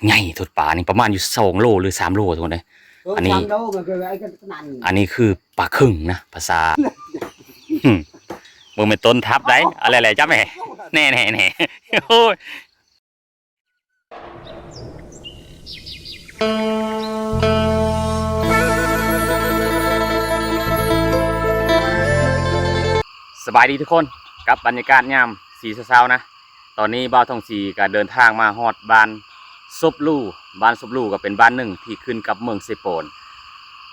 ໃຫຍ່ໂພດປານີ້ ປະມານຢູ່ສອງໂລ ຫຼື ສາມໂລທຸກຄົນເອີຍ. ເອີ ອັນນີ້ ສາມໂລ ມັນກໍໄດ້ຂະໜາດນີ້. ອັນນີ້ຄືປາເຄິງນະ ພາສາ ເບິ່ງແມ່ນຕົ້ນທັບໄດ໋. ເອົາແຫຼະໆ ຈັບແມ່ ແນ່ໆໆ ໂອ້ຍ. ສະບາຍດີທຸກຄົນ ກັບບັນຍາກາດຍາມສີ່ເຊົ້າໆນະ. ຕອນນີ້ບ່າວທອງສີກໍເດີນທາງມາຮອດບ້ານສົບຫຼູ່. ບ້ານສົບຫຼູ່ກໍເປັນບ້ານໜຶ່ງທີ່ຂຶ້ນກັບເມືອງເຊໂປນ.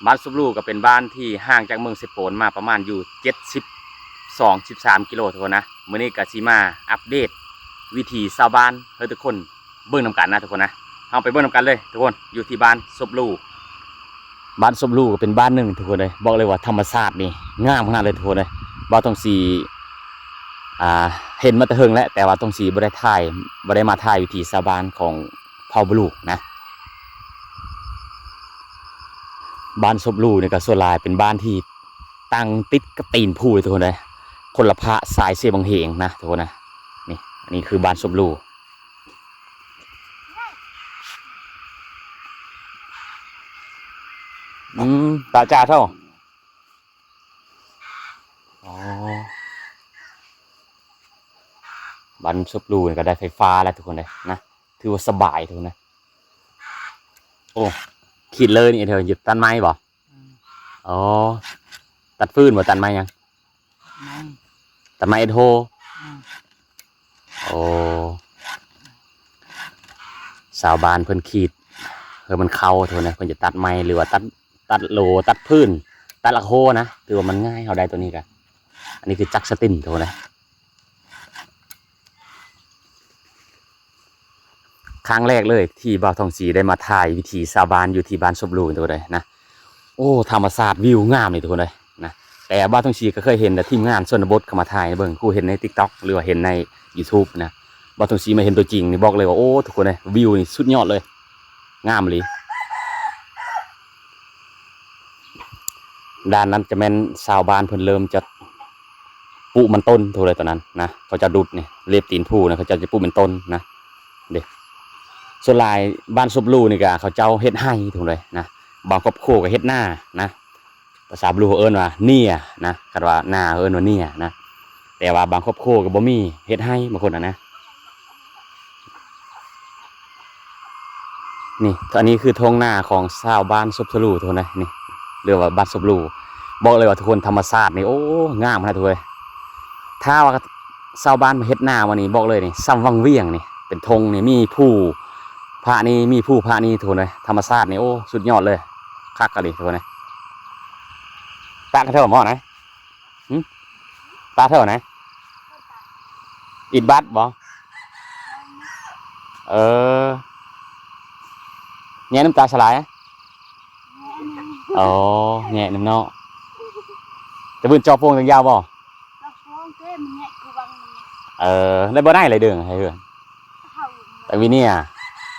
ບ້ານສົບຫຼູ່ກໍເປັນບ້ານທີ່ຫ່າງຈາກເມືອງເຊໂປນມາປະມານຢູ່ເຈັດສິບສອງ ສິບສາມກິໂລທຸກຄົນນະ. ມື້ນີ້ກໍຊິມາອັບເດດວິຖີຊາວບ້ານໃຫ້ທຸກຄົນເບິ່ງນຳກັນນະທຸກຄົນນະ. ເຮົາໄປເບິ່ງນຳກັນເລີຍທຸກຄົນ ຢູ່ທີ່ບ້ານສົບຫຼູ່. ບ້ານສົບຫຼູ່ກໍເປັນບ້ານໜຶ່ງທຸກຄົນເອີຍ ບອກເລີຍວ່າທຳມະຊາດນີ້ງາມຂະໜາດເລີຍທຸກຄົນເອີຍ. ບ່າວທອງສີ ອ່າ ເຫັນມາແຕ່ເຫິງແລ້ວ ແຕ່ວ່າທອງສີບໍ່ໄດ້ຖ່າຍ ບໍ່ໄດ້ມາຖ່າຍວິຖີຊາວບ້ານຂອງເຜົ່າບລູນະ. ບ້ານສົບຫຼູ່ນີ້ກໍສ່ວນຫຼາຍເປັນບ້ານທີ່ຕັ້ງຕິດກັບຕີນພູເລີຍທຸກຄົນເອີຍ ຄົນລະພາກຊາຍເຊບັງເຫງນະທຸກຄົນນະ. ນີ້ ອັນນີ້ຄືບ້ານສົບຫຼູ່. ອືມ ຕາຈາເຖົ້າ. ອໍ ບ້ານສົບຫຼູ່ນີ້ກໍໄດ້ໄຟຟ້າແລ້ວທຸກຄົນເອີຍນະ ຖືວ່າສະບາຍທຸກຄົນເອີຍ. ໂອ້ ຂີດເລີຍນີ້ ເທີ ຢູ່ຕັດໄມ້ບໍ? ອືມ ອໍ ຕັດຟືນບໍ? ຕັດໄມ້ຫຍັງ? ໄມ້ ຕັດໄມ້ເອັດໂຮ. ອືມ ໂອ້ ຊາວບ້ານເພິ່ນຂີດເພື່ອມັນເຂົ້າເທົ່ານັ້ນ ເພິ່ນຈະຕັດໄມ້ ຫຼືວ່າຕັດ ຕັດໂລ ຕັດຟືນ ຕັດລາໂຄນະ ຖືວ່າມັນງ່າຍ ເຮົາໄດ້ໂຕນີ້ກະ. ອັນນີ້ຄືຈັກສະຕິນໂຕນະ. ຄັ້ງແລກເລີຍທີ່ບ່າວທອງສີໄດ້ມາຖ່າຍວິຖີຊາວບ້ານຢູ່ທີ່ບ້ານສົບຫຼູ່ໂຕໃດນະ. ໂອ້ ທຳມະຊາດ ວິວງາມນີ້ທຸກຄົນເອີຍນະ. ແຕ່ບ່າວທອງສີກໍເຄີຍເຫັນ ແຕ່ທີມງານຊົນນະບົດເຂົາມາຖ່າຍໃຫ້ເບິ່ງ ຄູເຫັນໃນຕິກຕັອກ ຫຼືວ່າເຫັນໃນຢູທູບນະ. ບ່າວທອງສີມາເຫັນຕົວຈິງນີ້ ບອກເລີຍວ່າ ໂອ້ ທຸກຄົນເອີຍ ວິວນີ້ສຸດຍອດເລີຍ ງາມອີ່ຫຼີ. ດ້ານນັ້ນຈະແມ່ນຊາວບ້ານເພິ່ນເລີ່ມຈະ ປູກມັນຕົ້ນທຸກຄົນເອີຍຕອນນັ້ນນະ. ເຂົາເຈົ້າດຸດນີ້ ເລັບຕີນພູນະ ເຂົາເຈົ້າຈະປູກມັນຕົ້ນນະ ເດ້. ສ່ວນຫຼາຍບ້ານສົບຫຼູ່ນີ້ກະເຂົາເຈົ້າເຮັດໄຮ່ທຸກຄົນເອີຍນະ. ບາງຄອບຄົວກໍເຮັດນານະ ພາສາບລູເອີ້ນວ່າເນຍນະ ຄັນວ່ານາເອີ້ນວ່າເນຍນະ. ແຕ່ວ່າບາງຄອບຄົວກໍບໍ່ມີເຮັດໄຮ່ບາງຄົນນະນະ. ນີ້ ອັນນີ້ຄືທົ່ງນາຂອງຊາວບ້ານສົບສະຫຼູ່ທຸກຄົນເອີຍ ນີ້ ເອີ້ນວ່າບ້ານສົບຫຼູ່. ບອກເລີຍວ່າທຸກຄົນ ທຳມະຊາດນີ້ ໂອ້ ງາມຂະໜາດທຸກຄົນເອີຍ. ຖ້າວ່າຊາວບ້ານມາເຮັດນາມານີ້ ບອກເລີຍນີ້ ຊ່ຳວັງວຽງນີ້ ເປັນທົ່ງນີ້ ມີພູຜານີ້ ມີພູຜານີ້ທຸກຄົນເອີຍ. ທຳມະຊາດນີ້ ໂອ້ ສຸດຍອດເລີຍ ຄັກອີ່ຫຼີທຸກຄົນເອີຍ. ຕາກະເທີໝໍນະ ຫຶ ຕາເທີນະ ອິດບັດບໍ? ເອີ ແຍະນ້ຳຕາສະຫຼາຍ. ອໍ ແຍະນ້ຳເນາະ. ແຕ່ບືນຈໍໂປ່ງຈັ່ງຍາວບໍ? ເອີ ແລ້ວບໍ່ໄດ້ເລີຍເດີງໃຫ້ເຮືອນ ແຕ່ວິເນຍ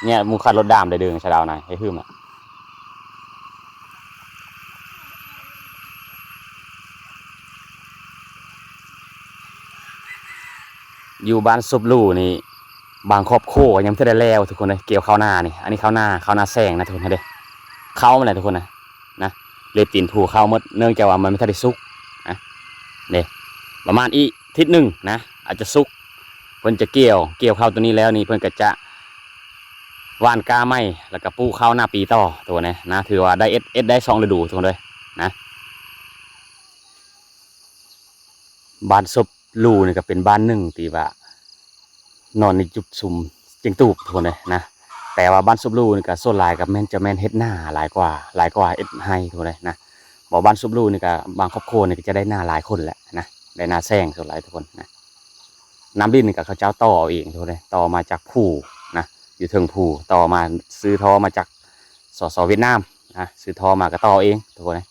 ແຍະມຸງຄັດລົດດາມໄດ້ເດີງສະດາວນາຍໃຫ້ຫຶມນະ. ຢູ່ບ້ານສົບຫຼູ່ນີ້ ບາງຄອບຄົວກໍຍັງບໍ່ທັນໄດ້ແລ້ວທຸກຄົນເອີຍ ກ່ຽວເຂົ້ານານີ້. ອັນນີ້ເຂົ້ານາ ເຂົ້ານາແຊງນະທຸກຄົນເດີ ເຂົ້າມາແລ້ວທຸກຄົນນະ ນະ ເລັບຕີນພູເຂົ້າໝົດ ເນື່ອງຈາກວ່າມັນບໍ່ທັນໄດ້ສຸກນະ ເດ້. ປະມານອີກທິດໜຶ່ງນະ ອາດຈະສຸກ ເພິ່ນຈະກ່ຽວ ກ່ຽວເຂົ້າໂຕນີ້ແລ້ວນີ້ ເພິ່ນກໍຈະຫວ່ານກ້າໃໝ່ ແລ້ວກໍປູກເຂົ້ານາປີຕໍ່ ໂຕນີ້ນະ ຖືວ່າໄດ້ເອັດ ເອັດໄດ້ສອງລະດູທຸກຄົນເດີນະ. ບ້ານສົບ ລູນີ້ກໍເປັນບ້ານໜຶ່ງທີ່ວ່ານອນໃນຈຸດຊຸມຈິງຕູບທຸກຄົນເອີຍນະ. ແຕ່ວ່າບ້ານສົບລູນີ້ກໍສ່ວນຫຼາຍກໍແມ່ນ ຈະແມ່ນເຮັດນາຫຼາຍກວ່າ ຫຼາຍກວ່າເຮັດໄຮ່ທຸກຄົນເອີຍນະ. ເພາະບ້ານສົບລູນີ້ກໍບາງຄອບຄົວນີ້ກໍຈະໄດ້ນາຫຼາຍຄົນແຫຼະນະ ໄດ້ນາແຊງສ່ວນຫຼາຍທຸກຄົນນະ. ນ້ຳລິນນີ້ກໍເຂົາເຈົ້າຕໍ່ເອົາເອງທຸກຄົນເອີຍ ຕໍ່ມາຈາກພູນະ ຢູ່ເທິງພູ ຕໍ່ມາ ຊື້ທໍ່ມາຈາກ ສສ ຫວຽດນາມນະ ຊື້ທໍ່ມາກໍຕໍ່ເອງທຸກຄົນເອີຍ.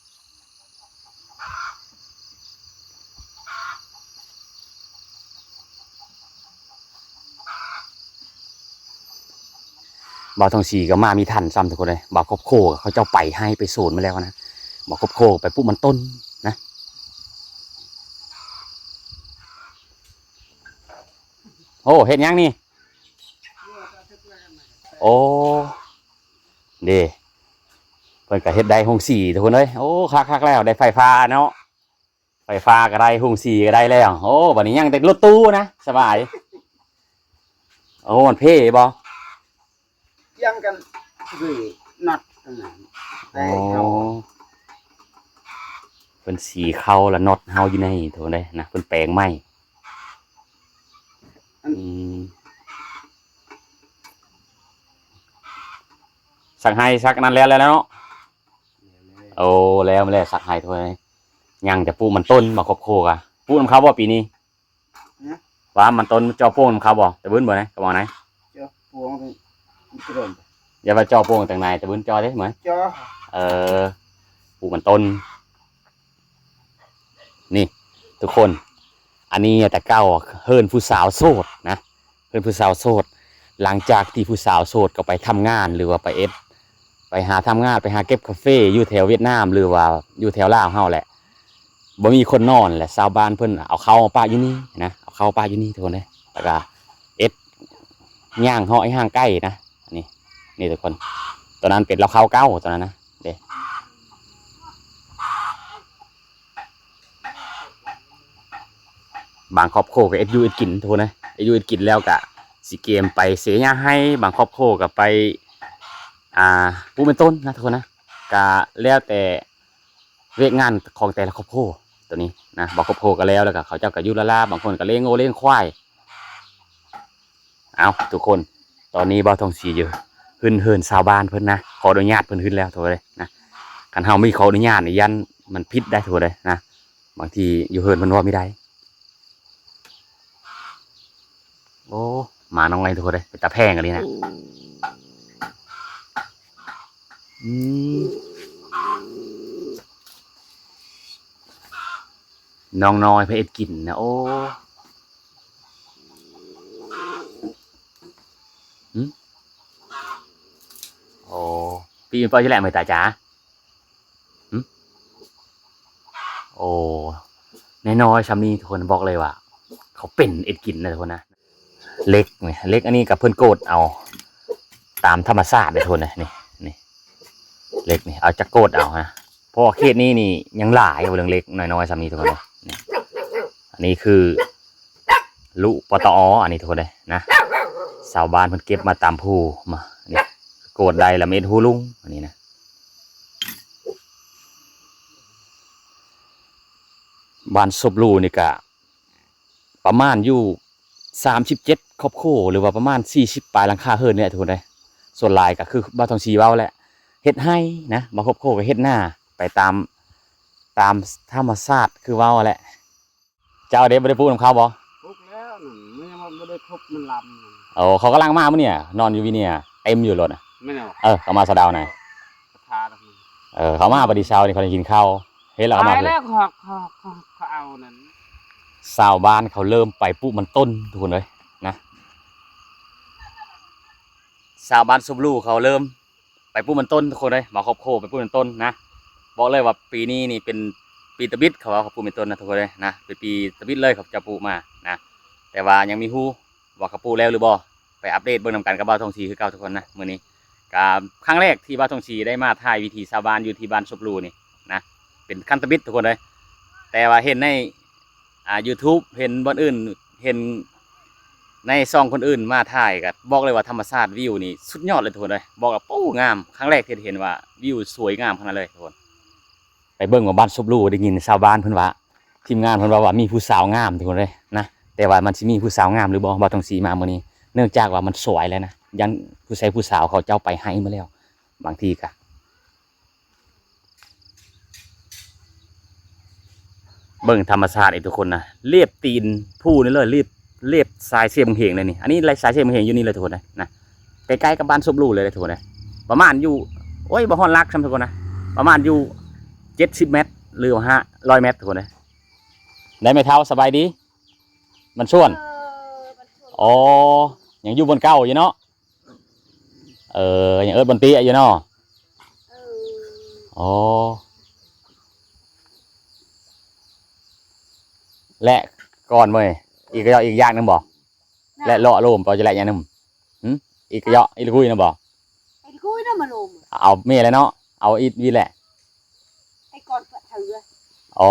ບ່າວທອງສີກໍມາມີທັນຊ້ຳທຸກຄົນເອີຍ. ບາງຄອບຄົວເຂົາເຈົ້າໄປໄຮ່ໄປສວນໝົດແລ້ວນະ ບາງຄອບຄົວໄປປູກມັນຕົ້ນນະ. ໂອ້ ເຮັດຫຍັງນີ້? ໂອ້ ເດ້ ເພິ່ນກໍເຮັດໄດ້ໂຮງສີທຸກຄົນເອີຍ. ໂອ້ ຄັກໆ ແລ້ວ ໄດ້ໄຟຟ້າເນາະ ໄຟຟ້າກໍໄດ້ ໂຮງສີກໍໄດ້ແລ້ວ. ໂອ້ ບັດນີ້ຍັງແຕ່ລົດຕູ້ນະ ສະບາຍ. ໂອ້ ມັນເພບໍ່? ຍັງກັນຄືນັດນັ້ນ ໄດ້ເຂົ້າ ໂອ້ ເພິ່ນສີເຂົ້າລະນັດເຮົາຢູ່ໃນໂທໃດນະ ເພິ່ນແປງໃໝ່. ອັນ ອືມ ສັກໄຮ່ສັກນັ້ນແລ້ວ ແລ້ວເນາະ? ໂອ້ ແລ້ວ ແລ້ວ ສັກໄຮ່ໂທໃດ ຍັງແຕ່ປູກມັນຕົ້ນ ມາຄອບຄົວກະ ປູກນຳເຂົາບໍ່ປີນີ້? ຮະ? ວ່າມັນຕົ້ນເຈາະໂປ່ງນຳເຂົາບໍ່? ຕະບຶນບໍ່ນະ? ກະບໍ່ນະ? ເຈາະໂປ່ງ ມັນຕະບຶນ ຢ່າວ່າເຈາະໂປ່ງແຕ່ງໃນ ຕະບຶນເຈາະເດ້ເໝີຍ ເຈາະ ເອີ ປູກມັນຕົ້ນ. ນີ້ທຸກຄົນ ອັນນີ້ແຕ່ເກົ່າເຮືອນຜູ້ສາວໂສດນະ ເຮືອນຜູ້ສາວໂສດ. ຫຼັງຈາກທີ່ຜູ້ສາວໂສດກໍໄປທຳງານ ຫຼືວ່າໄປເຮັດ ໄປຫາທຳງານ ໄປຫາເກັບກາເຟຢູ່ແຖວຫວຽດນາມ ຫຼືວ່າຢູ່ແຖວລາວເຮົາແຫຼະ ບໍ່ມີຄົນນອນແຫຼະ ຊາວບ້ານເພິ່ນເອົາເຂົ້າມາປະຢູ່ນີ້ນະ ເອົາເຂົ້າມາປະຢູ່ນີ້ທຸກຄົນເອີຍ. ແລ້ວກະເຮັດຍ່າງເຫາະຍ່າງໄກ່ນະ ນີ້ ນີ້ທຸກຄົນ ຕອນນັ້ນເປັນເລົ້າເຂົ້າເກົ່າຕອນນັ້ນນະ ເດ້ ບາງຄອບຄົວກໍເຮັດຢູ່ເຮັດກິນທຸກຄົນເອີຍ ເຮັດຢູ່ເຮັດກິນແລ້ວກະຊິກຽມໄປເສຍຫຍ້າໄຮ່ ບາງຄອບຄົວກໍໄປ ອ່າ ປູກເປັນຕົ້ນນະທຸກຄົນນະ ກະແລ້ວແຕ່ວຽກງານຂອງແຕ່ລະຄອບຄົວໂຕນີ້ນະ. ບາງຄອບຄົວກໍແລ້ວ ແລ້ວກະເຂົາເຈົ້າກໍຢູ່ລາໆ ບາງຄົນກໍລ້ຽງງົວລ້ຽງຄວາຍ. ເອົ້າ ທຸກຄົນ ຕອນນີ້ບ່າວທອງສີຢູ່ຮຶ້ນເຮືອນຊາວບ້ານເພິ່ນນະ ຂໍອະນຸຍາດເພິ່ນຮຶ້ນແລ້ວທຸກຄົນເອີຍນະ. ຄັນເຮົາມີຂໍອະນຸຍາດນີ້ຢ້ານມັນຜິດໄດ໋ທຸກຄົນເອີຍນະ ບາງທີຢູ່ເຮືອນເພິ່ນເວົ້າມີໄດ້. ໂອ້ ໝານ້ອຍທຸກຄົນເອີຍ ເປັນຕາແພງອີ່ຫຼີນະ. ອືມ ນ້ອງນ້ອຍເພິ່ນເຮັດກິນນະ ໂອ້ ຫຶ ໂອ້ ປີເປົ່າຊິແຫຼະເມີຍຕາຈາ ຫຶ ໂອ້ ນ້ອຍໆຊ່ຳນີ້ທຸກຄົນ ບອກເລີຍວ່າເຂົາເປັນເຮັດກິນນະທຸກຄົນນະ. ເຫຼັກນີ້ ເຫຼັກອັນນີ້ກໍເພິ່ນໂກດເອົາຕາມທຳມະຊາດເດ້ທຸກຄົນເອີຍ ນີ້ ນີ້ ເຫຼັກນີ້ເອົາຈາກໂກດເອົານະ ເພາະວ່າເຂດນີ້ນີ້ຍັງຫຼາຍ ເລື່ອງເຫຼັກນ້ອຍໆຊ່ຳນີ້ທຸກຄົນເອີຍ ນີ້ ອັນນີ້ຄືລຸ ປຕອ ອັນນີ້ທຸກຄົນເອີຍນະ ຊາວບ້ານເພິ່ນເກັບມາຕາມພູມາ ນີ້ ໂກດໄດ້ລະເມັດຫູລຸງ ອັນນີ້ນະ. ບ້ານສົບຫຼູນີ້ກະ ປະມານຢູ່ສາມສິບເຈັດຄອບຄົວ ຫຼືວ່າປະມານສີ່ສິບປາຍຫຼັງຄາເຮືອນນີ້ແຫຼະທຸກຄົນເອີຍ. ສ່ວນຫຼາຍກໍຄືບ່າວທອງສີເວົ້າແຫຼະ ເຮັດໄຮ່ນະ ບາງຄອບຄົວກໍເຮັດນາ ໄປຕາມ ຕາມທຳມະຊາດຄືເວົ້າຫັ້ນແຫຼະ. ເຈົ້າເດ ບໍ່ໄດ້ປູກນຳເຂົາບໍ່? ປູກແລ້ວນັ້ນ ມັນຍັງບໍ່ໄດ້ຄົບ ມັນລຳ. ໂອ້ ເຂົາກຳລັງມາມື້ນີ້ ນອນຢູ່ວິເນຍ ເຕັມຢູ່ລົດນະ. ແມ່ນຫວາ? ເອີ ເຂົາມາສະເດົານະ. ເອີ ເຂົາມາບາດນີ້ເຊົ້ານີ້ ເຂົາໄດ້ກິນເຂົ້າ ເຫັນແລ້ວເຂົາມາ. ຕາຍແລ້ວ ເຂົາ ເຂົາ ເຂົາ ເຂົາເອົານັ້ນ ຊາວບ້ານເຂົາເລີ່ມໄປປູກມັນຕົ້ນທຸກຄົນເອີຍນະ. ຊາວບ້ານສົບຫຼູເຂົາເລີ່ມໄປປູກມັນຕົ້ນທຸກຄົນເອີຍ ມາຄອບຄົວໄປປູກມັນຕົ້ນນະ. ບອກເລີຍວ່າປີນີ້ນີ້ເປັນປີຕະບິດ ເຂົາວ່າເຂົາປູກມັນຕົ້ນນະທຸກຄົນເອີຍນະ ເປັນປີຕະບິດເລີຍ ເຂົາເຈົ້າປູກມານະ. ແຕ່ວ່າຍັງມີຮູ້ວ່າເຂົາປູກແລ້ວຫຼືບໍ່ ໄປອັບເດດເບິ່ງນຳກັນກັບບ່າວທອງສີຄືເກົ່າທຸກຄົນນະ. ມື້ນີ້ກະຄັ້ງແລກທີ່ບ່າວທອງສີໄດ້ມາຖ່າຍວິຖີຊາວບ້ານຢູ່ທີ່ບ້ານສົບຫຼູນີ້ນະ ເປັນຂັ້ນຕະບິດທຸກຄົນເອີຍ. ແຕ່ວ່າເຫັນໃນ ອ່າ ຢູທູບ ເຫັນບ່ອນອື່ນ ເຫັນໃນຊ່ອງຄົນອື່ນມາຖ່າຍ ກໍບອກເລີຍວ່າທຳມະຊາດ ວິວນີ້ສຸດຍອດເລີຍທຸກຄົນເອີຍ. ບອກວ່າ ໂອ້ ງາມ ຄັ້ງແລກທີ່ເຫັນວ່າວິວສວຍງາມຂະໜາດເລີຍທຸກຄົນ. ໄປເບິ່ງວ່າບ້ານສົບຫຼູ ໄດ້ຍິນຊາວບ້ານເພິ່ນວ່າ ທີມງານເພິ່ນເວົ້າວ່າມີຜູ້ສາວງາມທຸກຄົນເອີຍນະ. ແຕ່ວ່າມັນຊິມີຜູ້ສາວງາມຫຼືບໍ່ ບ່າວທອງສີມາມື້ນີ້ ເນື່ອງຈາກວ່າມັນສວຍແລ້ວນະ ຢ້ານຜູ້ຊາຍຜູ້ສາວເຂົາເຈົ້າໄປໄຮ່ໝົດແລ້ວ. ບາງທີກະ ເບິ່ງທຳມະຊາດນີ້ທຸກຄົນນະ ລຽບຕີນພູນີ້ເລີຍ ລຽບ ລຽບສາຍເຊບັງເຫງເລີຍນີ້. ອັນນີ້ສາຍເຊບັງເຫງຢູ່ນີ້ເລີຍທຸກຄົນເອີຍນະ ໃກ້ໆກັບບ້ານສົບຫຼູເລີຍທຸກຄົນເອີຍ. ປະມານຢູ່ ໂອ້ຍ ບໍ່ຮອດຫຼັກຊ້ຳທຸກຄົນນະ ປະມານຢູ່ເຈັດສິບແມັດ ຫຼືວ່າຫ້າຮ້ອຍແມັດທຸກຄົນເອີຍ. ໄດ້ແມ່ເຖົ້າ ສະບາຍດີ ມັນຊວນ. ເອີ ມັນຊວນ. ອໍ ຍັງຢູ່ບ່ອນເກົ່າຢູ່ເນາະ. ເອີ ຍັງເອີ້ນບ່ອນເຕ້ຍຢູ່ເນາະ. ເອີ ອໍ ແລະກ່ອນເວີຍ ອີກ ອີກຢ່າງໜຶ່ງບໍ່? ແລະເລາະໂລມ ເຈົ້າຈະແລະຢ່າງໜຶ່ງ. ຫຶ ອີກເຍາະ ອີລະກຸຍນະບໍ່? ໄອ້ກຸຍນະມາລົມ ເອົາແມ່ແຫຼະເນາະ ເອົາອີກວີແຫຼະ ໄອ້ກ່ອນເທື່ອ ອໍ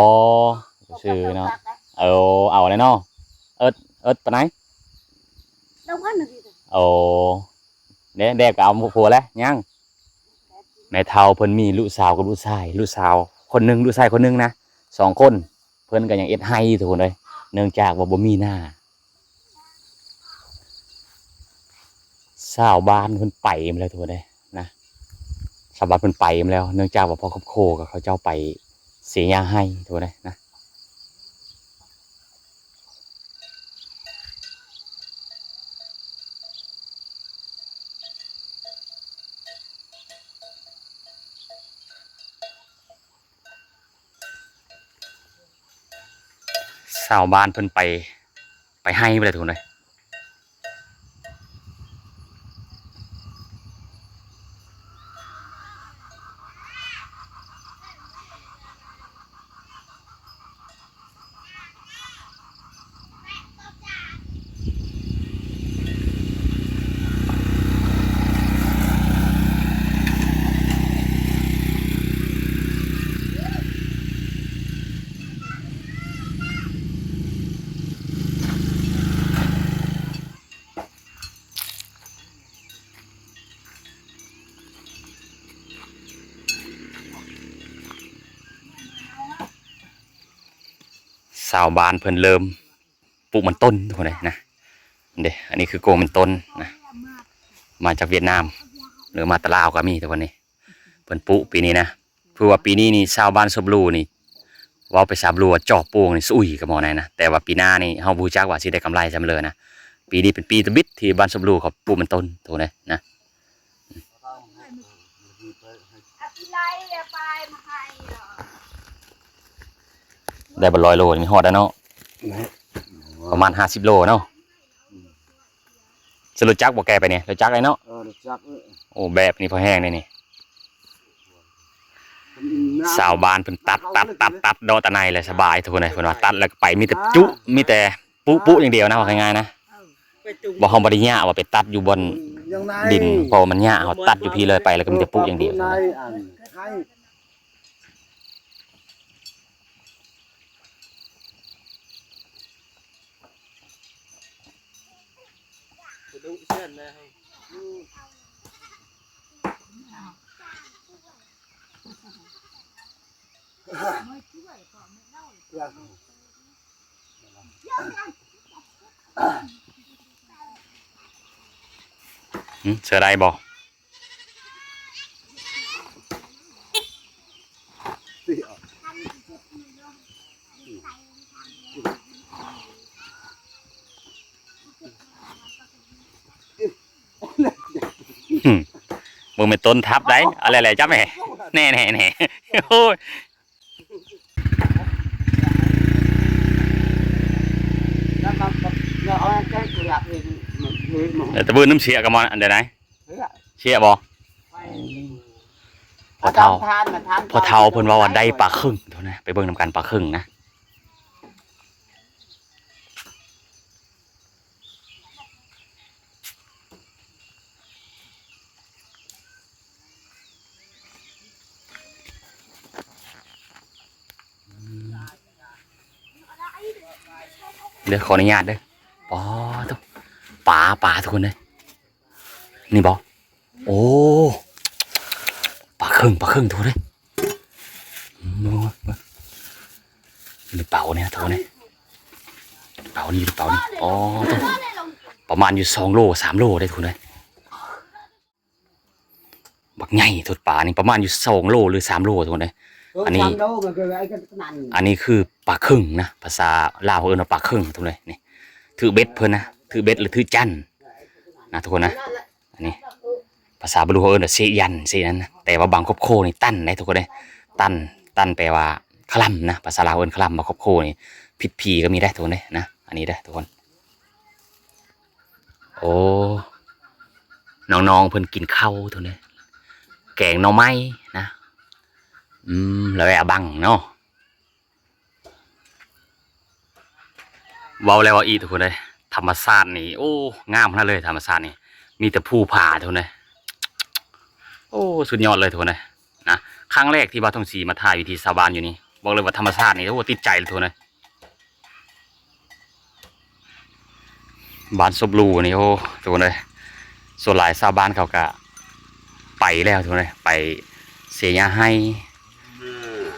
ຊື່ເນາະ ເອົາ ເອົາແຫຼະເນາະ ເອິດ ເອິດປານໃດ? ໂອ້ ແດ ແດກກໍເອົາຜົວແລ້ວ ຍັງ ແມ່ເຖົ້າເພິ່ນມີລູກສາວກັບລູກຊາຍ ລູກສາວຄົນໜຶ່ງ ລູກຊາຍຄົນໜຶ່ງນະ ສອງຄົນ ເພິ່ນກໍຍັງເຮັດໄຮ່ທຸກຄົນເອີຍ ເນື່ອງຈາກວ່າບໍ່ມີນາ ຊາວບ້ານເພິ່ນໄປໝົດແລ້ວທຸກຄົນເອີຍນະ ຊາວບ້ານເພິ່ນໄປໝົດແລ້ວ ເນື່ອງຈາກວ່າພໍ່ຄອບຄົວເຂົາເຈົ້າໄປເສຍຫຍ້າໄຮ່ທຸກຄົນເອີຍນະ. ຊາວບ້ານເພິ່ນໄປ ໄປໄຮ່ພຸ້ນແຫຼະທຸກຄົນເອີຍ. ຊາວບ້ານເພິ່ນເລີ່ມ ປູກມັນຕົ້ນທຸກຄົນເອີຍນະ ເດ້ ອັນນີ້ຄືໂກມັນຕົ້ນນະ ມາຈາກຫວຽດນາມ ຫຼືມາແຕ່ລາວກໍມີທຸກຄົນນີ້ ເພິ່ນປູກປີນີ້ນະ ຄືວ່າປີນີ້ນີ້ຊາວບ້ານສົບຫຼູນີ້ ເວົ້າໄປຊາບຫຼູວ່າຈອບປູກນີ້ສະອຸຍກັບໝໍໃນນະ ແຕ່ວ່າປີໜ້ານີ້ເຮົາບໍ່ຮູ້ຈັກວ່າຊິໄດ້ກຳໄລສ່ຳເລີນະ ປີນີ້ເປັນປີທຳອິດທີ່ບ້ານສົບຫຼູເຂົາປູກມັນຕົ້ນທຸກຄົນເອີຍນະ. ໄດ້ບໍ່ຮ້ອຍໂລນີ້ຮອດແລ້ວເນາະ ປະມານຫ້າສິບໂລເນາະ ອືມ ສະຫຼຸດຈັກບໍ່ແກ່ໄປນີ້ ລົດຈັກໄດ້ເນາະ ເອີ ລົດຈັກ ເອີ ໂອ້ ແບບນີ້ພໍແຮງເດ້ນີ້ ຊາວບ້ານເພິ່ນຕັດ ຕັດ ຕັດ ຕັດເດາະຕາໃນແລ້ວສະບາຍທຸກຄົນເອີຍ ເພິ່ນວ່າຕັດແລ້ວກໍໄປ ມີແຕ່ຈຸ ມີແຕ່ປຸ ປຸຢ່າງດຽວນະ ເວົ້າງ່າຍໆນະ ບໍ່ ເຮົາບໍ່ໄດ້ຍະວ່າໄປຕັດຢູ່ບ່ອນດິນ ເພາະວ່າມັນຍະ ເຮົາຕັດຢູ່ພີ້ເລີຍໄປ ແລ້ວກໍມີແຕ່ປຸຢ່າງດຽວ. ຫື ເສືອໄດ້ບໍ່? ຫື ບໍ່ແມ່ນຕົ້ນທັບໄດ໋ ເອົາແຫຼະໆ ຈັບແໝ່ ແນ່ໆໆ ໂອ້ຍ. ແລ້ວຕະບືນນ້ຳເສຍກໍມາອັນໃດ ເສຍບໍ່? ພໍ່ເຖົ້າ ພໍ່ເຖົ້າເພິ່ນເວົ້າວ່າໄດ້ປາເຄິ່ງ ໂທດນະ ໄປເບິ່ງນຳກັນປາເຄິ່ງນະ. ເດີ ຂໍອະນຸຍາດເດີ ປາໂທ້ ປາ ປາທຸກຄົນເດີ ນີ້ບໍ່? ໂອ້ ປາເຄິ່ງ ປາເຄິ່ງ ໂທດເດີ ເບິ່ງ ເບິ່ງ ເບິ່ງ ຢູ່ໃນເປົານີ້ ໂທດເດີ ເປົານີ້ ເປົານີ້ ອໍ ໂທ້ ປະມານຢູ່ສອງໂລ ສາມໂລໄດ໋ ໂທດເດີ ບັກໃຫຍ່ ໂທດ ປານີ້ປະມານຢູ່ສອງໂລ ຫຼື ສາມໂລ ໂທດເດີ ເອີ ອັນນີ້ ສາມໂລ ມັນຄືໄອ້ນັ້ນ ອັນນີ້ຄືປາເຄິ່ງນະ ພາສາລາວເຂົາເອີ້ນວ່າປາເຄິ່ງ ໂທດເດີ ນີ້ ຖືເບັດເພິ່ນນະ ຖືເບັດ ຫຼື ຖືຈັນນະ ທຸກຄົນນະ. ອັນນີ້ພາສາບາລູເຂົາເອີ້ນວ່າເຊຢັນ ເຊນັ້ນນະ ແຕ່ວ່າບາງຄອບຄົວນີ້ຕັນເດ້ທຸກຄົນເດ້ ຕັນ ຕັນແປວ່າຄະລຳນະ ພາສາລາວເອີ້ນຄະລຳ ບາງຄອບຄົວນີ້ຜິດຜີກໍມີເດ້ທຸກຄົນເດ້ນະ ອັນນີ້ເດ້ທຸກຄົນ. ໂອ້ ນ້ອງໆເພິ່ນກິນເຂົ້າທຸກຄົນເດ້ ແກງໜໍ່ໄມ້ນະ ອືມ ລະແວະອາບັງເນາະ. ເວົ້າແລ້ວເວົ້າອີກທຸກຄົນເອີຍ ທຳມະຊາດນີ້ ໂອ້ ງາມຂະໜາດເລີຍ ທຳມະຊາດນີ້ ມີແຕ່ພູຜາທຸກຄົນເອີຍ. ໂອ້ ສຸດຍອດເລີຍທຸກຄົນເອີຍນະ. ຄັ້ງແລກທີ່ບ່າວທອງສີມາຖ່າຍວິຖີຊາວບ້ານຢູ່ນີ້ ບອກເລີຍວ່າທຳມະຊາດນີ້ ໂອ້ ຕິດໃຈເລີຍທຸກຄົນເອີຍ. ບ້ານສົບຫຼູນີ້ ໂອ້ ທຸກຄົນເອີຍ ສ່ວນຫຼາຍຊາວບ້ານເຂົາກະໄປແລ້ວທຸກຄົນເອີຍ ໄປເສຍຫຍ້າໄຮ່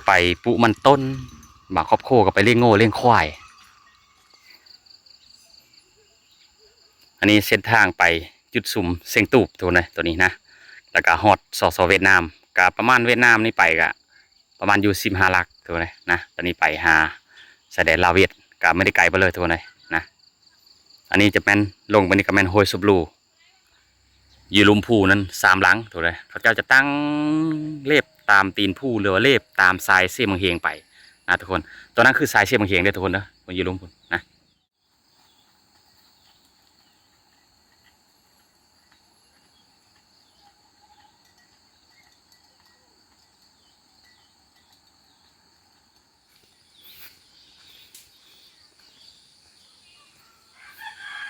ໄປປູກມັນຕົ້ນ ບາງຄອບຄົວກໍໄປລ້ຽງງົວລ້ຽງຄວາຍ. ອັນນີ້ເສັ້ນທາງໄປຈຸດຊຸມເສັງຕູບທຸກຄົນເອີຍ ໂຕນີ້ນະ ແລ້ວກະຮອດ ສສ ຫວຽດນາມ ກະປະມານຫວຽດນາມນີ້ໄປກະປະມານຢູ່ສິບຫ້າຫຼັກທຸກຄົນເອີຍນະ. ຕອນນີ້ໄປຫາຊາຍແດນລາວຫວຽດ ກະບໍ່ໄດ້ໄກປານໃດທຸກຄົນເອີຍນະ. ອັນນີ້ຈະແມ່ນ ລົງໄປນີ້ກະແມ່ນຫ້ວຍສົບຫຼູ ຢູ່ລຸ່ມພູນັ້ນສາມຫຼັງທຸກຄົນເອີຍ. ເຂົາເຈົ້າຈະຕັ້ງລຽບຕາມຕີນພູ ຫຼືວ່າລຽບຕາມສາຍເຊບັງຫຽງໄປນະທຸກຄົນ. ໂຕນັ້ນຄືສາຍເຊບັງຫຽງເດີທຸກຄົນເດີ ມັນຢູ່ລຸ່ມພຸ້ນນະ.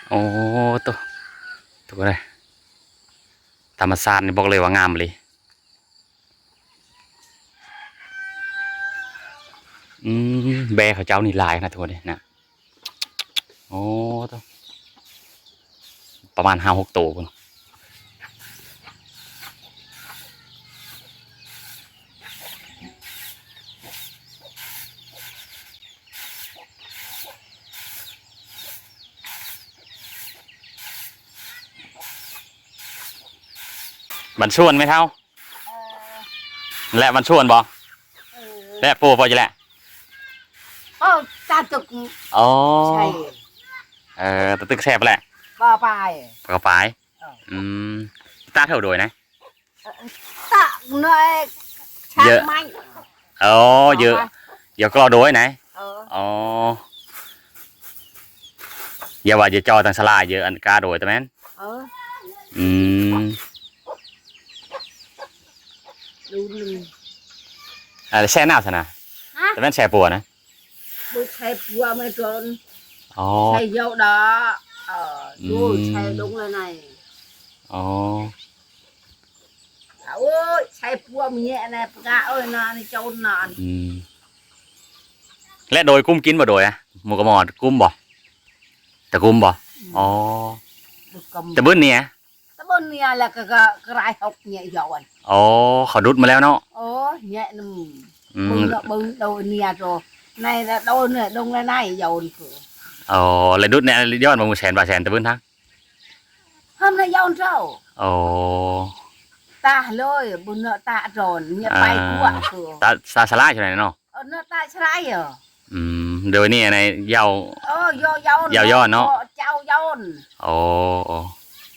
ໂອ້ ໂຕ ທຸກຄົນເອີຍ ທຳມະຊາດນີ້ບອກເລີຍວ່າງາມອີ່ຫຼີ. ອືມ ແບ້ເຂົາເຈົ້ານີ້ຫຼາຍຂະໜາດທຸກຄົນເອີຍນະ. ໂອ້ ໂຕ ປະມານຫ້າຫົກໂຕພຸ້ນ. ບ້ານສວນແມ່ເຖົ້າ ເອີ ແລະບ້ານສວນບໍ່? ເອີ ແລະປູບໍ່? ແລະ ເອີ ຕາຕຶກ ອໍ ໃຊ່ ເອີ ຕາຕຶກແຊບແຫຼະ ບໍ່ປາຍ ບໍ່ປາຍ ເອີ ອືມ ຕາເຖົ້າໂດຍນະ ເອີ ຕານ້ອຍ ເຢີະ ຊາກໄມ້ ອໍ ເຢີະ ເຢີະກໍໂດຍນະ ເອີ ອໍ ຢ່າວ່າຈະຈໍ່ຕັງສະຫຼາຍເຢີະ ອັນກາໂດຍຕະແມ່ນ ເອີ ອືມ ດູໜຶ່ງ ເອີ ແຊ່ນ້ຳຊັ້ນນະ ຮະ ຕະແມ່ນແຊ່ປົວນະ ບໍ່ໃຊ່ປົວ ແມ່ນໂຕນ ອໍ ໃສ່ເຍົາດາ ເອີ ອືມ ໂອ້ຍ ໃສ່ດົງລະໄນ ອໍ ໂອ້ຍ ໃສ່ປົວມີແຍະແນປະກະເອີຍ ນານໂຈນນານ ອືມ ແລະໂດຍກຸ້ມກິນບໍ່ໂດຍ ໝູກະໝໍກຸ້ມບໍ່? ຕະກຸ້ມບໍ່? ອືມ ອໍ ຕະບຶນນີ້ ຕະບຶນນີ້ ແລ້ວກໍ ກໍ ກໍລາຍຫົກແຍະຍ້ອນ ອໍ ເຂົາດຸດມາແລ້ວເນາະ ເອີ ແຍະນຳ ອືມ ເບິ່ງ ເບິ່ງໂດຍນີ້ໂຕ ໃນລະໂດຍນີ້ດົງລະໄນຍ້ອນ ອໍ ແລ້ວດຸດນີ້ຍ້ອນບໍ່ ໝູແສນປາແສນຕະບຶນທັງ ຫັ້ນນະ ຍ້ອນເຈົ້າ ໂອ້ ຕາເລີຍ ບຸນເນາະ ຕາດອນ ເນຍ ອາ ໄປກວດ ຕາ ຕາສະຫຼາຍຈັ່ງໃດເນາະ ເອີ ເນາະ ຕາຊະໄລເອີ ອືມ ໂດຍນີ້ໃນເຍົາ ເອີ ເຍົາ ເຍົາ ເຍົາຍ້ອນເນາະ ເຈົ້າຍ້ອນ ໂອ້ ໂອ້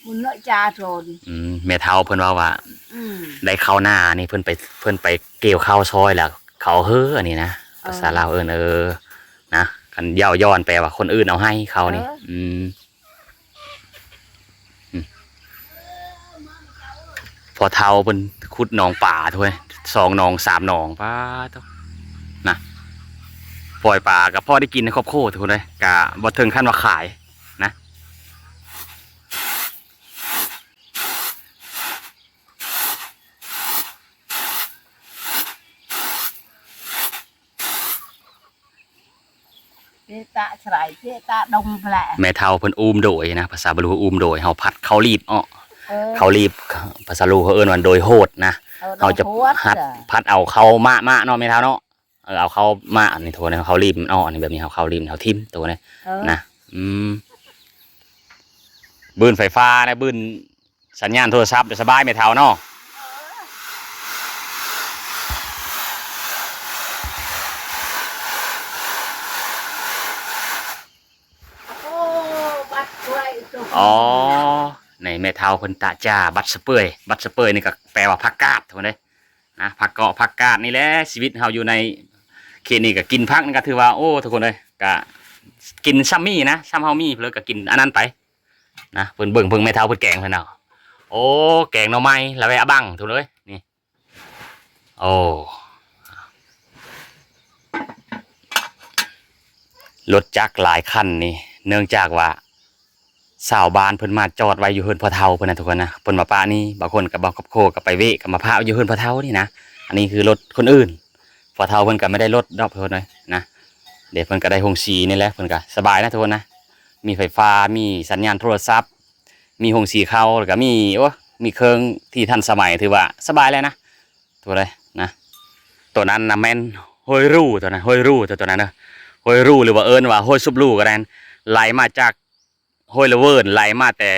ບຸນເນາະ ຈາໂຕນ ອືມ ແມ່ເຖົ້າເພິ່ນເວົ້າວ່າ ອືມ ໄດ້ເຂົ້ານານີ້ ເພິ່ນໄປ ເພິ່ນໄປກ່ຽວເຂົ້າຊອຍແລ້ວ ເຂົາເຮີ ອັນນີ້ນະ ເອີ ພາສາລາວເອີ້ນ ເອີ ນະ ຄັນເຍົາຍ້ອນແປວ່າຄົນອື່ນເອົາໃຫ້ເຂົານີ້ ເອີ ອືມ ອືມ ພໍ່ເຖົ້າເພິ່ນຂຸດໜອງປາທຸກຄົນ ສອງໜອງສາມໜອງ ປາໂທ້ ນະ ປ່ອຍປາກໍພໍໄດ້ກິນໃນຄອບຄົວທຸກຄົນເອີຍ ກະບໍ່ເຖິງຂັ້ນວ່າຂາຍນະ. ເຈຕະສະໄລ ເຈຕະດົງແຫຼະ ແມ່ເຖົ້າເພິ່ນອູ້ມໂດຍນະ ພາສາບາລີອູ້ມໂດຍ ເຮົາພັດເຂົ້າລີບເອາະ ເອີ ເຂົ້າລີບ ພາສາບາລີເຂົາເອີ້ນວ່າໂດຍໂຫດນະ ເອີ ເຮົາຈະ ໂດຍໂຫດ ພັດ ເອີ ພັດເອົາເຂົ້າມະ ມະເນາະ ແມ່ເຖົ້າເນາະ ເອີ ເອົາເຂົ້າມະນີ້ໂທນ ເຂົ້າລີບມັນເອາະນີ້ ແບບນີ້ ເຮົາເຂົ້າລີບເຮົາຖິ້ມໂຕນີ້ ເອີ ນະ ອືມ ບືນໄຟຟ້າແລະບືນ ສັນຍານໂທລະສັບສະບາຍແມ່ເຖົ້າເນາະ ໂອ້ ບັດເປື່ອຍ ອໍ ໃນແມ່ເຖົ້າເພິ່ນຕະຈາ ບັດສະເປື່ອຍ ບັດສະເປື່ອຍນີ້ກໍແປວ່າຜັກກາດທຸກຄົນເດ້ ນະ ຜັກເກາະຜັກກາດນີ້ແຫຼະ ຊີວິດເຮົາຢູ່ໃນເຂດນີ້ກໍກິນຜັກນີ້ກໍຖືວ່າ ໂອ້ ທຸກຄົນເອີຍ ກໍກິນຊ່ຳມີນະ ຊ່ຳເຮົາມີເພິ່ນກໍກິນອັນນັ້ນໄປ ນະ ເພິ່ນເບິ່ງ ເບິ່ງແມ່ເຖົ້າເພິ່ນແກງເພິ່ນເອົາ ໂອ້ ແກງໜໍ່ໄມ້ລະແວອະບັງທຸກເອີຍ ນີ້ ໂອ້ ລົດຈັກຫຼາຍຄັນນີ້ ເນື່ອງຈາກວ່າ ຊາວບ້ານເພິ່ນມາຈອດໄວ້ຢູ່ເຮືອນພໍ່ເຖົ້າເພິ່ນນະທຸກຄົນນະ. ເພິ່ນມາປະນີ້ ບາງຄົນກໍ ບາງຄອບຄົວກໍໄປເວະ ກໍມາປະຢູ່ເຮືອນພໍ່ເຖົ້ານີ້ນະ. ອັນນີ້ຄືລົດຄົນອື່ນ ພໍ່ເຖົ້າເພິ່ນກໍບໍ່ໄດ້ລົດດອກ ເພິ່ນເອີຍນະ. ເດ ເພິ່ນກໍໄດ້ໂຮງສີນີ້ແຫຼະ ເພິ່ນກໍສະບາຍນະທຸກຄົນນະ. ມີໄຟຟ້າ ມີສັນຍານໂທລະສັບ ມີໂຮງສີເຂົ້າ ແລ້ວກໍມີ ໂອ້ ມີເຄື່ອງທີ່ທັນສະໄໝ ຖືວ່າສະບາຍແລ້ວນະ ໂຕໃດນະ. ໂຕນັ້ນນະແມ່ນຫ້ວຍຣູ ໂຕນັ້ນ ຫ້ວຍຣູ ໂຕ ໂຕນັ້ນເດີ ຫ້ວຍຣູ ຫຼືວ່າເອີ້ນວ່າຫ້ວຍສົບຫຼູກໍໄດ້ ໄຫຼມາຈາກຫ້ວຍລະເວີນ ໄຫຼມາແຕ່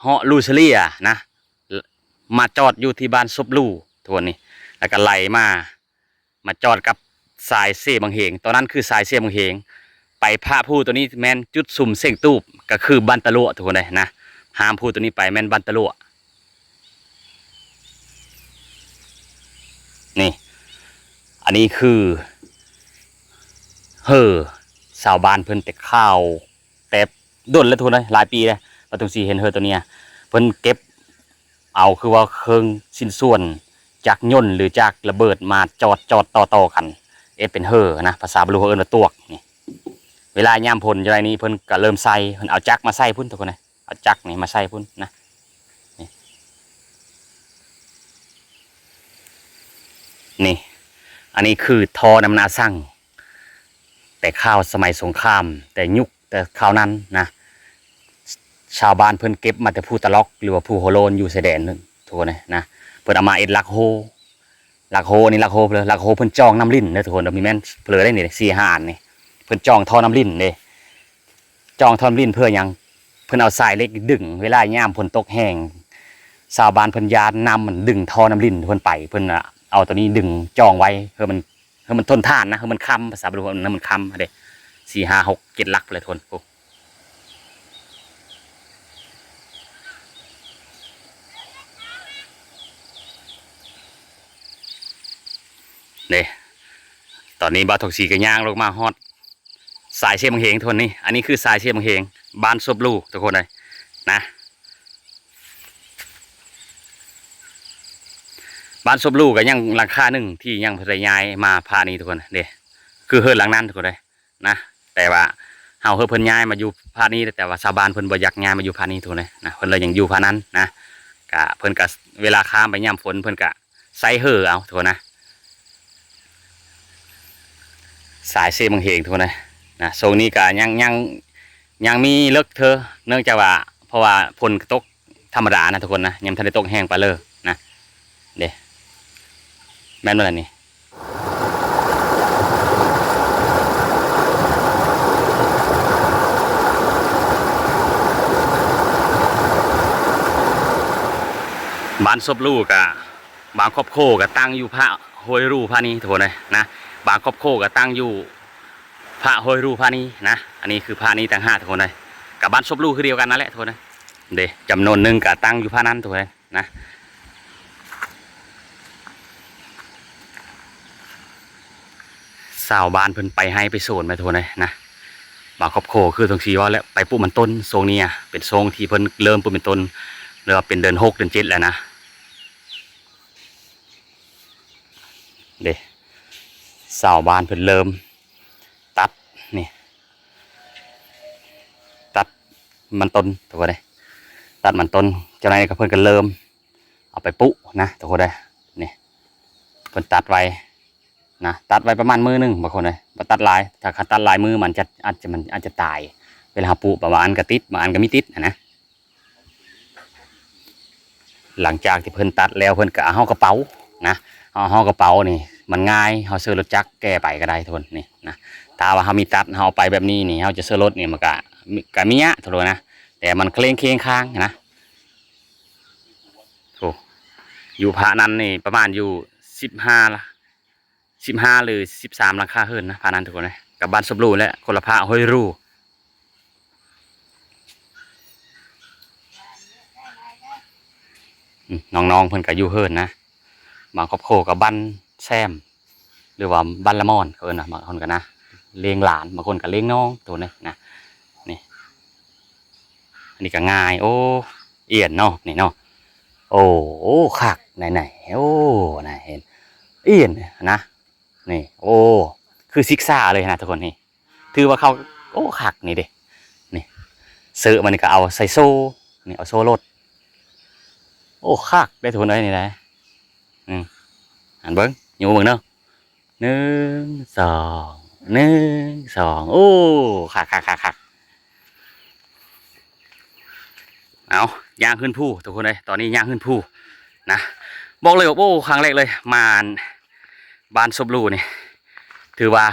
ເຫາະລູເຊເລຍນະ ມາຈອດຢູ່ທີ່ບ້ານສົບຫຼູ ໂຕນີ້ ແລ້ວກໍໄຫຼມາ ມາຈອດກັບສາຍເຊບັງເຫງ. ຕອນນັ້ນຄືສາຍເຊບັງເຫງ ໄປພະພູໂຕນີ້ແມ່ນຈຸດຊຸມເສັງຕູບ ກໍຄືບ້ານຕະຫຼວະ ທຸກຄົນເດ້ນະ. ຫ້າມພູໂຕນີ້ໄປແມ່ນບ້ານຕະຫຼວະ. ນີ້ ອັນນີ້ຄືເຮີ ຊາວບ້ານເພິ່ນແຕ່ຄາວ ແຕ່ດົນແລ້ວທຸກຄົນເອີຍ ຫຼາຍປີແລ້ວ ປະຕູງສີເຫັນເຮີໂຕເນີ້ຍ ເພິ່ນເກັບເອົາ ຄືວ່າເຄື່ອງຊິ້ນສ່ວນຈາກຍົນ ຫຼືຈາກລະເບີດມາຈອດໆຕໍ່ໆກັນ ເຮັດເປັນເຮີນະ. ພາສາບາລູເຂົາເອີ້ນວ່າຕວກນີ້. ເວລາຍາມຝົນຈັ່ງໃດນີ້ ເພິ່ນກໍເລີ່ມໃສ່ ເພິ່ນເອົາຈັກມາໃສ່ພຸ້ນທຸກຄົນເອີຍ ເອົາຈັກນີ້ມາໃສ່ພຸ້ນນະ. ນີ້ ນີ້ ອັນນີ້ຄືທໍ່ນ້ຳນາຊັງ ແຕ່ຄາວສະໄໝສົງຄາມ ແຕ່ຍຸກ ແຕ່ຄາວນັ້ນນະ ຊາວບ້ານເພິ່ນເກັບມາແຕ່ພູຕະລັອກ ຫຼືວ່າພູໂຮໂລນ ຢູ່ຊາຍແດນ ທຸກຄົນເອີຍນະ. ເພິ່ນເອົາມາເຮັດຫຼັກໂຮ ຫຼັກໂຮ ອັນນີ້ຫຼັກໂຮເພິ່ນ ຫຼັກໂຮເພິ່ນຈ່ອງນ້ຳລິນເດີທຸກຄົນເດີ. ມີແມ່ນເພິ່ນໄດ້ນີ້ສີ່ຫ້າອັນນີ້ ເພິ່ນຈ່ອງທໍ່ນ້ຳລິນເດ້. ຈ່ອງທໍ່ນ້ຳລິນເພື່ອຫຍັງ? ເພິ່ນເອົາສາຍເຫຼັກດຶງ ເວລາຍາມຝົນຕົກແຮງ ຊາວບ້ານເພິ່ນຢ້ານນ້ຳມັນດຶງທໍ່ນ້ຳລິນເພິ່ນໄປ ເພິ່ນເອົາໂຕນີ້ດຶງຈ່ອງໄວ້ ເພື່ອມັນ ເພື່ອມັນທົນທານນະ ເພື່ອມັນຄ້ຳ ພາສາບາລູເອີ້ນວ່າມັນຄ້ຳເດ້. ສີ່ ຫ້າ ຫົກ ເຈັດຫຼັກພຸ້ນແຫຼະທຸກຄົນ. ໂອ້ ເດ້ ຕອນນີ້ບ່າວທອງສີກໍຍ່າງລົງມາຮອດສາຍເຊບັງເຫງທຸກຄົນ. ນີ້ ອັນນີ້ຄືສາຍເຊບັງເຫງ ບ້ານສົບຫຼູທຸກຄົນເອີຍນະ. ບ້ານສົບຫຼູກໍຍັງຫຼັງຄາໜຶ່ງທີ່ຍັງບໍ່ໄດ້ຍ້າຍມາພາກນີ້ທຸກຄົນເດ້ ຄືເຮືອນຫຼັງນັ້ນທຸກຄົນເດ້ນະ. ແຕ່ວ່າເຮົາເຮີເພິ່ນຍ້າຍມາຢູ່ພາກນີ້ ແຕ່ວ່າຊາວບ້ານເພິ່ນບໍ່ຢາກຍ້າຍມາຢູ່ພາກນີ້ທຸກຄົນເດ້ນະ ເພິ່ນເລີຍຍັງຢູ່ພາກນັ້ນນະ. ກະເພິ່ນກະເວລາຂ້າມໄປຍາມຝົນ ເພິ່ນກະໃຊ້ເຮືອເອົາທຸກຄົນນະ. ສາຍເຊບັງເຫງທຸກຄົນເອີຍນະ. ຊ່ວງນີ້ກະຍັງ ຍັງ ຍັງມີເລິກເທີ ເນື່ອງຈາກວ່າ ເພາະວ່າຝົນກໍຕົກ ທຳມະດານະທຸກຄົນນະ ຍັງບໍ່ທັນໄດ້ຕົກແຮງປານເລີນະ. ເດ້ ແມ່ນບໍ່ລະນີ້? ບ້ານສົບຫຼູກະ ບາງຄອບຄົວກະຕັ້ງຢູ່ພະຫ້ວຍຫຼູພະນີ້ທຸກຄົນເອີຍນະ. ບາງຄອບຄົວກະຕັ້ງຢູ່ພະຫ້ວຍຫຼູພະນີ້ນະ. ອັນນີ້ຄືພະນີ້ຕ່າງຫາກທຸກຄົນເອີຍ. ກະບ້ານສົບຫຼູຄືດຽວກັນນັ້ນແຫຼະທຸກຄົນເອີຍ. ເດ້ ຈຳນວນໜຶ່ງກະຕັ້ງຢູ່ພະນັ້ນທຸກຄົນເອີຍ. ນະ ຊາວບ້ານເພິ່ນໄປໄຮ່ໄປສວນແມ່ນທຸກຄົນເອີຍນະ. ບາງຄອບຄົວຄືຈັ່ງຊີ້ວ່າແຫຼະ ໄປປູກມັນຕົ້ນ. ຊ່ວງນີ້ອະ ເປັນຊ່ວງທີ່ເພິ່ນເລີ່ມປູກມັນຕົ້ນ ຫຼືວ່າເປັນເດືອນຫົກເດືອນເຈັດແລ້ວນະ. ເດ້ ຊາວບ້ານເພິ່ນເລີ່ມຕັດນີ້ ຕັດມັນຕົ້ນທຸກຄົນເອີຍ. ຕັດມັນຕົ້ນ ເຈົ້ານາຍກໍເພິ່ນກໍເລີ່ມ ເອົາໄປປຸນະທຸກຄົນເດີ. ນີ້ ເພິ່ນຕັດໄວ້ນະ ຕັດໄວ້ປະມານມື້ໜຶ່ງບາງຄົນເດີ. ບໍ່ຕັດຫຼາຍ ຖ້າຄັນຕັດຫຼາຍມື້ມັນຈະ ອາດຈະ ມັນອາດຈະຕາຍ. ເວລາເຮົາປຸ ບາງອັນກໍຕິດ ບາງອັນກໍມີຕິດຫັ້ນນະ. ຫຼັງຈາກທີ່ເພິ່ນຕັດແລ້ວ ເພິ່ນກໍເອົາເຮົາກະເປົານະ ເອົາເຮົາກະເປົານີ້ ມັນງ່າຍ ເຮົາເຊີລົດຈັກແກ່ໄປກໍໄດ້ທຸກຄົນ. ນີ້ນະ ຖ້າວ່າເຮົາມີຕັດ ເຮົາເອົາໄປແບບນີ້ນີ້ ເຮົາຈະເຊີລົດນີ້ ມັນກະ ກະມີຍະທຸກຄົນນະ ແຕ່ມັນເຄລງເຄງຄາງນະ. ໂອ້ ຢູ່ພະນັ້ນນີ້ປະມານຢູ່ສິບຫ້າລະ ສິບຫ້າ ຫຼື ສິບສາມຫຼັງຄາເຮືອນນະ ພະນັ້ນທຸກຄົນເອີຍ. ກັບບ້ານສົບຫຼູແຫຼະ ຄົນລະພະຫ້ວຍຫຼູ. ອືມ ນ້ອງໆເພິ່ນກໍຢູ່ເຮືອນນະ ບາງຄອບຄົວກໍບັ້ນແຊມ ຫຼືວ່າບັ້ນລະມອນ ເຂົາເອີ້ນນະ ບາງຄົນກໍນະ ລ້ຽງຫຼານ ບາງຄົນກໍລ້ຽງນ້ອງໂຕນີ້ນະ. ນີ້ ອັນນີ້ກໍງ່າຍ ໂອ້ ອຽນເນາະ ນີ້ເນາະ. ໂອ້ ໂອ້ ຄັກ ໄດ້ໆ ໂອ້ ນະ ເຫັນ ອຽນນະ ນີ້ ໂອ້ ຄືສຶກສາເລີຍນະທຸກຄົນ. ນີ້ ຖືວ່າເຂົາ ໂອ້ ຄັກນີ້ເດ້ ນີ້ ເຊີມານີ້ກໍເອົາໃສ່ໂສ້ ນີ້ເອົາໂສ້ລົດ. ໂອ້ ຄັກເດ້ທຸກຄົນເອີຍ ນີ້ນະ. ອືມ ອັນເບິ່ງ ຍົກເບິ່ງເດີ ໜຶ່ງ ສອງ ໜຶ່ງ ສອງ. ໂອ້ ຄັກໆໆໆ. ເອົາ ຍ່າງຂຶ້ນພູທຸກຄົນເອີຍ ຕອນນີ້ຍ່າງຂຶ້ນພູນະ. ບອກເລີຍວ່າ ໂອ້ ຄັ້ງແລກເລີຍມາບ້ານສົບຫຼູນີ້ ຖືວ່າ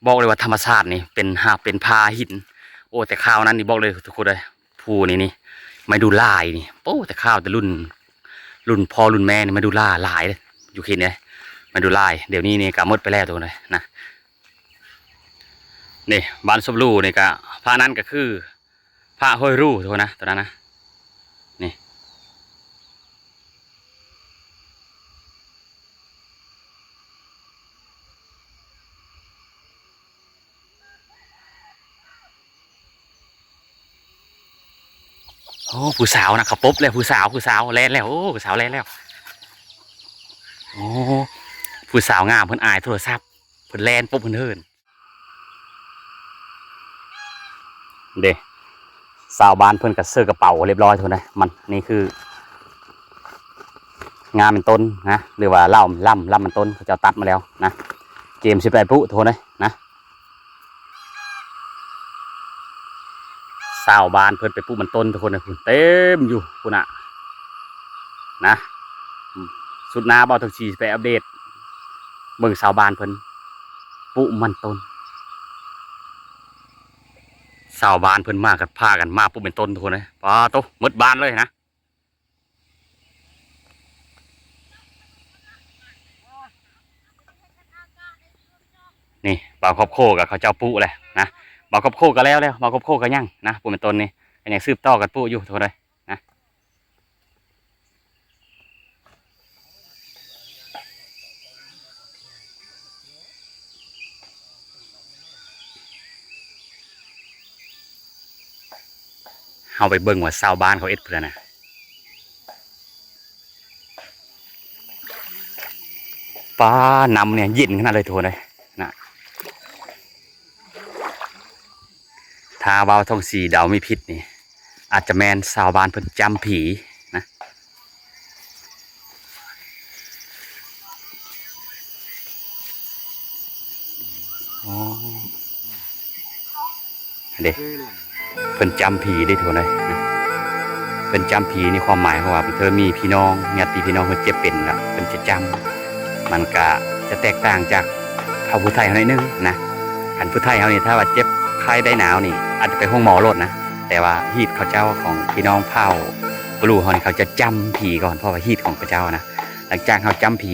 ບອກເລີຍວ່າທຳມະຊາດນີ້ເປັນຫາກເປັນຜາຫີນ. ໂອ້ ແຕ່ຄາວນັ້ນນີ້ ບອກເລີຍທຸກຄົນເອີຍ ພູນີ້ນີ້ ໄມ້ດູ່ລານີ້ ໂອ້ ແຕ່ຄາວແຕ່ລຸ້ນ ລຸ້ນພໍ່ລຸ້ນແມ່ນີ້ ໄມ້ດູ່ລາຫຼາຍເດ້ ຢູ່ເຂດນີ້ ໄມ້ດູ່ລາ. ດຽວນີ້ນີ້ກໍໝົດໄປແລ້ວທຸກຄົນເອີຍນະ. ນີ້ບ້ານສົບຫຼູນີ້ກໍ ພະນັ້ນກໍຄືພະຫ້ວຍຫຼູທຸກຄົນນະ ຕົວນັ້ນນະ ນີ້. ໂອ້ ຜູ້ສາວນະ ເຂົາປົບແລ້ວ ຜູ້ສາວ ຜູ້ສາວແລ່ນແລ້ວ ໂອ້ ຜູ້ສາວແລ່ນແລ້ວ. ໂອ້ ຜູ້ສາວງາມ ເພິ່ນອາຍໂທລະສັບ ເພິ່ນແລ່ນປົບເຫິນເຫີນ. ເດ້ ຊາວບ້ານເພິ່ນກໍເຊີກະເປົາຮຽບຮ້ອຍທຸກຄົນເອີຍ. ມັນ ນີ້ຄືງາແມ່ນຕົ້ນນະ ຫຼືວ່າລຳ ລຳ ລຳແມ່ນຕົ້ນ ເຂົາເຈົ້າຕັດມາແລ້ວນະ ກຽມຊິໄປປຸທຸກຄົນເອີຍນະ. ຊາວບ້ານເພິ່ນໄປປຸມັນຕົ້ນທຸກຄົນເອີຍ ພຸ້ນເຕັມຢູ່ພຸ້ນນະ ນະ. ສຸດໜ້າບ່າວທອງສີຊິໄປອັບເດດເບິ່ງຊາວບ້ານເພິ່ນປຸມັນຕົ້ນ. ຊາວບ້ານເພິ່ນມາກັນ ພາກັນມາປຸແມ່ນຕົ້ນທຸກຄົນເອີຍ ປາໂຕ ໝົດບ້ານເລີຍນະ. ນີ້ບ່າວຄອບໂຄກໍເຂົາເຈົ້າປຸແລ້ວນະ ບ່າວຄອບໂຄກໍແລ້ວແລ້ວ ບ່າວຄອບໂຄກໍຍັງນະ ປຸແມ່ນຕົ້ນນີ້ ກໍຍັງສືບຕໍ່ກັນປຸຢູ່ທຸກຄົນເອີຍນະ. ເຮົາໄປເບິ່ງວ່າຊາວບ້ານເຂົາເຮັດພຸ້ນນະ. ປາ ນ້ຳນີ້ເຢັນຂະໜາດເລີຍທຸກຄົນເອີຍນະ. ຖ້າບ່າວທອງສີເດົາບໍ່ຜິດນີ້ ອາດຈະແມ່ນຊາວບ້ານເພິ່ນຈ້ຳຜີນະ. ອໍ ເດ້ ເພິ່ນຈ້ຳຜີເດ້ທຸກຄົນເອີຍນະ. ເພິ່ນຈ້ຳຜີນີ້ຄວາມໝາຍຂອງວ່າ ເພິ່ນມີພີ່ນ້ອງ ຍາດຕິພີ່ນ້ອງເພິ່ນເຈັບເປັນລະ ເພິ່ນຈະຈ້ຳ. ມັນກະຈະແຕກຕ່າງຈາກເຮົາຜູ້ໄທເຮົາໜ້ອຍໜຶ່ງນະ. ຄັນຜູ້ໄທເຮົານີ້ ຖ້າວ່າເຈັບໄຂ້ໄດ້ໜາວນີ້ ອາດຈະໄປໂຮງໝໍໂລດນະ. ແຕ່ວ່າຮີດເຂົາເຈົ້າຂອງພີ່ນ້ອງເຜົ່າບລູເຮົານີ້ ເຂົາຈະຈ້ຳຜີກ່ອນ ເພາະວ່າຮີດຂອງເຂົາເຈົ້ານະ. ຫຼັງຈາກເຮົາຈ້ຳຜີ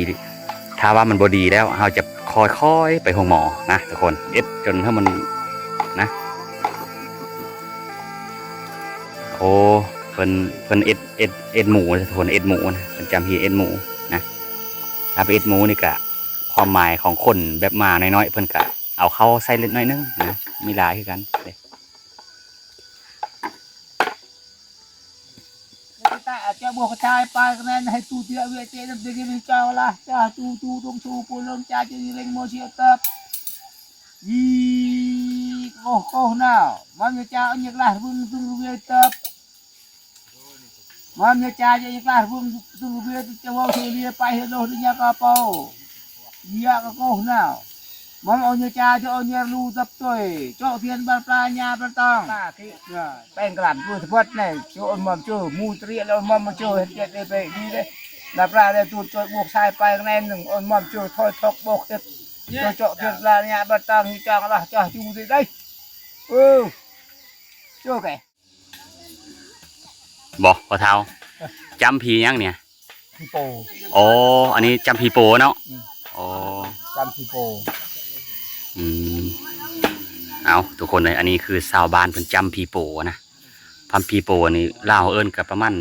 ຖ້າວ່າມັນບໍ່ດີແລ້ວ ເຮົາຈະຄ່ອຍໆໄປໂຮງໝໍນະທຸກຄົນ ເຮັດຈົນໃຫ້ມັນນະ. ໂອ້ ເພິ່ນ ເພິ່ນເອັດ ເອັດ ເອັດໝູນະທຸກຄົນ ເອັດໝູນະ ເພິ່ນຈຳຮີເອັດໝູນະ. ຖ້າໄປເອັດໝູນີ້ກະ ຄວາມໝາຍຂອງຄົນແບບມາໜ້ອຍໆ ເພິ່ນກະເອົາເຂົ້າໃສ່ເລັກນ້ອຍໜຶ່ງນະ ມີຫຼາຍຄືກັນເດ້. ເຈົ້າບົວກະຈາຍໄປກະແນນໃຫ້ຕູເທຍເວເຕນຳເດກິນເຈົ້າລະ ຈາຕູຕູດົງທູປູລົງຈາຈີເລັງໂມເຊຍເຕີບ ຍີໂກໂກນາວ ມັນຈາອະຍກລາວຶງຕຶງເວເຕີບ ມັນຈາອະຍກລາວຶງຕຶງເວເຕີບ ຈະເວົ້າເທເລຍໄປເຮໂລຍາກາເປົາ ຍາກະໂກນາວ ມັນອະຍກາຈະອະຍກລູຕັບຕົຍ ເຈາະທຽນບາລປາຍາບາລຕອງ ແປງກະລານໂດຍສະພັດໃນ ໂຈອອນມອມໂຈ ມູຕຣຽລອນມອມໂຈ ເຮັດເຈັດເອເປດີເດ ນາປລາໄດ້ຕູດໂຈບວກຊາຍໄປກະແນນໜຶ່ງ ອອນມອມໂຈ ຖອຍຖອກບອກເຮັດ ໂຈເຈາະເທຽນບາລຍາບາລຕອງ ຮີຈອງລະຈອດຈູໄດ້ ເອີ ໂຈແກ ບໍ່ ພໍ່ເຖົ້າ ຈ້ຳຜີຫຍັງນີ້? ຜີໂປ. ອໍ ອັນນີ້ຈ້ຳຜີໂປເນາະ. ອືມ ອໍ ຈ້ຳຜີໂປ. ອືມ ເອົາ ທຸກຄົນເອີຍ ອັນນີ້ຄືຊາວບ້ານເພິ່ນຈ້ຳຜີໂປນະ. ຄຳຜີໂປນີ້ລາວເອີ້ນກໍປະມານ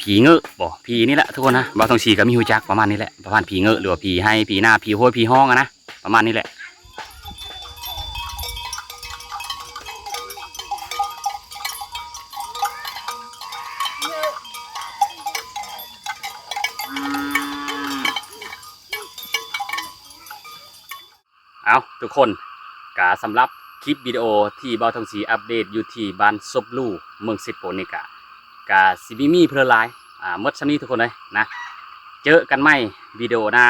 ຜີເງີ້ບໍ ຜີນີ້ແຫຼະທຸກຄົນນະ. ບ່າວທອງສີກໍມີຮູ້ຈັກປະມານນີ້ແຫຼະ ປະມານຜີເງີ້ ຫຼືວ່າຜີໄຮ່ ຜີນາ ຜີໂຮຍ ຜີຮ້ອງຫັ້ນນະ ປະມານນີ້ແຫຼະ. ເອົາ ທຸກຄົນ ກະສຳລັບ ຄລິບວິດີໂອທີ່ບ່າວທອງສີອັບເດດຢູ່ທີ່ບ້ານສົບຫຼູ ເມືອງເຊໂປນນີ້ກະ ກະຊິມີມີເພິ່ນຫຼາຍ ອ່າ ໝົດຊ່ຳນີ້ທຸກຄົນເອີຍນະ. ເຈີກັນໃໝ່ວິດີໂອໜ້າ.